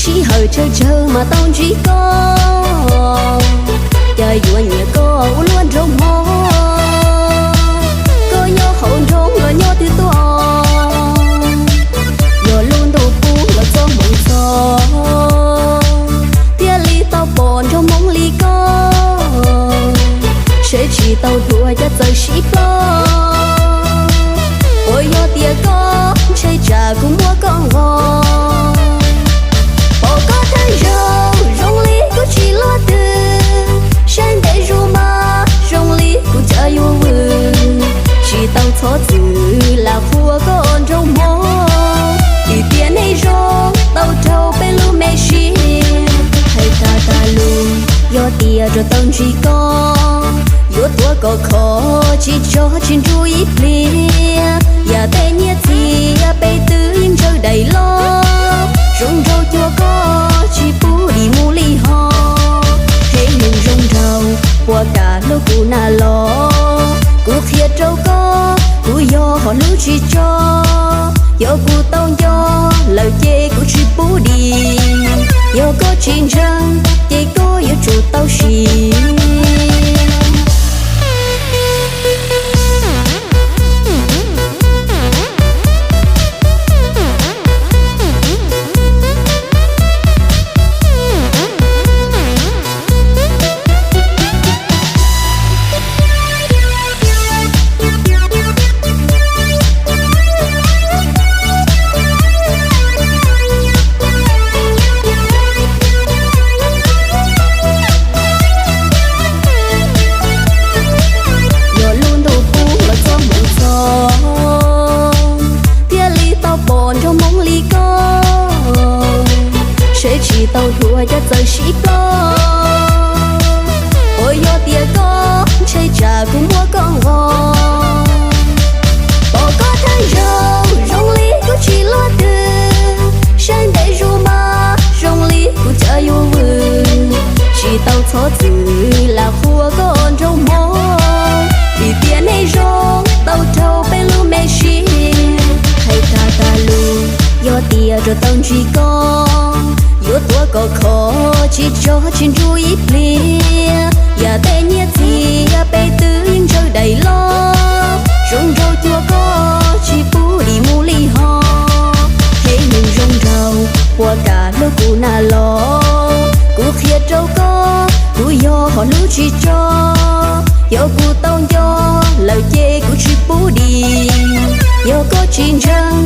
Sij hawm tsawg tsawg mas tau ntsib koj, cas yuav nyiam koj ua luaj nraug hmo. Koj nyob hauv nroog los nyob twg tuaj, yog lub ntuj pub los txoj hmoov txho, thiaj li tau pom nraug Hmoob li koj, seb tsis tau dhuav cas txawm sib ploj. Puas yog tias koj ntshe tsam kuv muab koj nqos, pom koj thawj zaug zoo li kuv tsis luaj twg, saib ntev zus mas zoo li kuv cas yuav vwm. Tsis tau txhob txwm lam qhuas koj nraug hmo, vim tias nej zoo tau raug peb lub me siab. Hais tas tas lus, yog tias rau tau ntsib koj, yuav tuav kom khov tsis tso tsis nrug ib pliag. Yam tej nyiaj txiag peb twb yeej ntsawj daim loj, zoo nraug cuag koj tsis pub dim mus li ho. Peb neeg zoo nraug puas kam hlub kuv na los, kuv qhia rau koj, kuv yog hom hlub tsis tso. Yog kuv tau nco lawm ces kuv tsis pub dim, yog koj tsis ntseeg ces koj yuav tsum tau sim. Yog lub ntuj pub los txoj hmoov txho, thiaj li tau pom nraug Hmoob li koj, seb tsis tau dhuav cas txawm sib ploj. Puas yog tias koj ntshe tsam kuv muab koj nqos, pom koj thawj zaug zoo li kuv tsis luaj twg, saib ntev zus mas zoo li kuv cas yuav vwm. Tsis tau txhob txwm lam qhuas koj nraug hmo, vim tias nej zoo tau raug peb lub me siab. Hais tas tas lus, yog tias rau tau ntsib koj, yuav tuav kom khov tsis tso tsis nrug ib pliag. Yam tej nyiaj txiag peb twb yeej ntsawj daim loj, zoo nraug cuag koj tsis pub dim mus li ho. Peb neeg zoo nraug puas kam hlub kuv na los, kuv qhia rau koj, kuv yog hom hlub tsis tso. Yog kuv tau nco lawm ces kuv tsis pub dim, yog koj tsis ntseeg